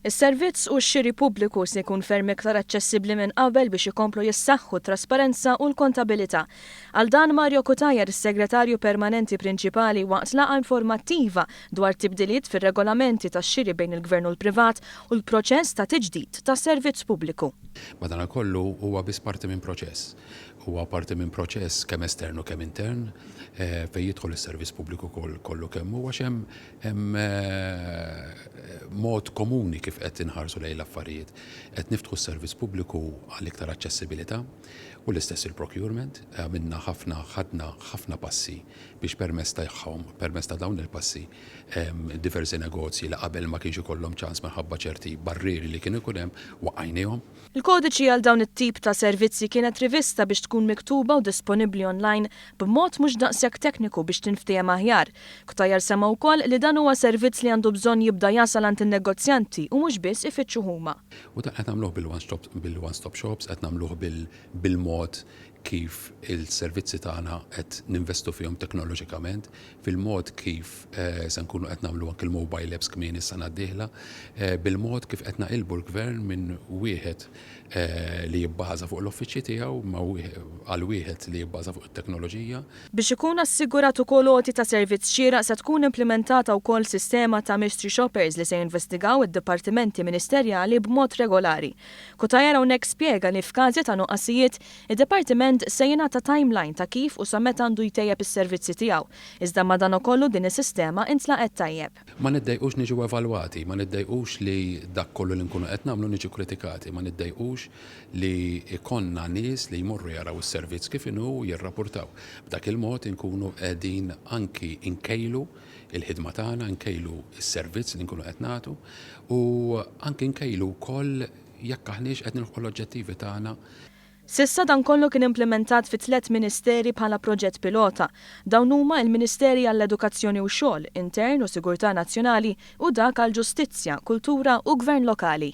Is-servizz u x-xiri pubbliku se jkun ferm iktar aċċessibbli minn qabel biex ikomplu jissaħħu t-trasparenza u l-kontabilità. Għal dan Mario Cutajar, is-Segretarju Permanenti Prinċipali waqt laqgħa informattiva dwar tibdiliet fir-regolamenti tax-xiri bejn il-Gvern u l-privat u l-proċess ta' tiġdid tas-servizz pubbliku. Madankollu huwa biss parti minn proċess. Huwa parti minn proċess kemm estern u kemm intern fejn jidħol is-servizz pubbliku kollu kemm hu għax hemm hemm mod komuni kif qed inħarsu lejn l-affarijiet. Qed niftħu s-servizz pubbliku għal iktar aċċessibilità u l-istess il-procurement. Għamilna ħafna, ħadna ħafna passi biex permezz tagħhom, permezz ta' dawn il-passi, diversi negozji li qabel ma kienx ikollhom ċans minħabba ċerti barrieri li kien ikun hemm, waqqajniehom. Il-kodiċi għal dawn it-tip ta' servizzi kienet rivista biex tkun miktuba u disponibbli online b'mod mhux daqshekk tekniku biex tinftiehem aħjar. Cutajar semma wkoll li dan huwa servizz li għandu bżonn jibda jasal għand in-negozjanti u mhux biss ifittxuh huma. U dan qed nagħmluh bil-one stop shops, qed nagħmluh bil-mod kif il-servizzi tagħna qed ninvestu fihom teknoloġikament, fil-mod kif se nkunu qed nagħmlu anki l-mobile apps kmieni s-sena d-dieħla, bil-mod kif qed naqilbu l-Gvern minn wieħed li jibbaża fuq l-uffiċċji tiegħu ma għal wieħed li jibbaża fuq it-teknoloġija. Biex ikun assigurat ukoll għoti ta' servizz xieraq se tkun implimentata wkoll sistema ta' mystery shoppers li se jinvestigaw id-dipartimenti ministerjali b'mod regolari. Cutajar hawnhekk spjega li f'każi ta' nuqqasijiet, id-Dipartiment se jingħata timeline ta' kif u sa meta għandu jtejjeb is-servizzi tiegħu. Iżda madanakollu din is-sistema intlaqgħet tajjeb. Ma niddejqux niġu evalwati, ma niddejqux li dak kollu li nkunu qed nagħmlu niġu kritikati, ma niddejqux li jkollna nies li jmorru jaraw is-servizz kif inhu u jirrapurtaw. B'dak il-mod inkunu qegħdin anki nkejlu l-ħidma tagħna, nkejlu s-servizz li nkunu qed nagħtu u anki nkejlu wkoll jekk aħniex qed nilħqu l-oġġettivi tagħna. S'issa dan kollu kien implimentat fi tlett ministeri bħala proġett pilota. Dawn huma il-Ministeri għall-Edukazzjoni u Xogħol, Intern u Sigurtà Nazzjonali u dak għall-Ġustizzja, Kultura u Gvern Lokali.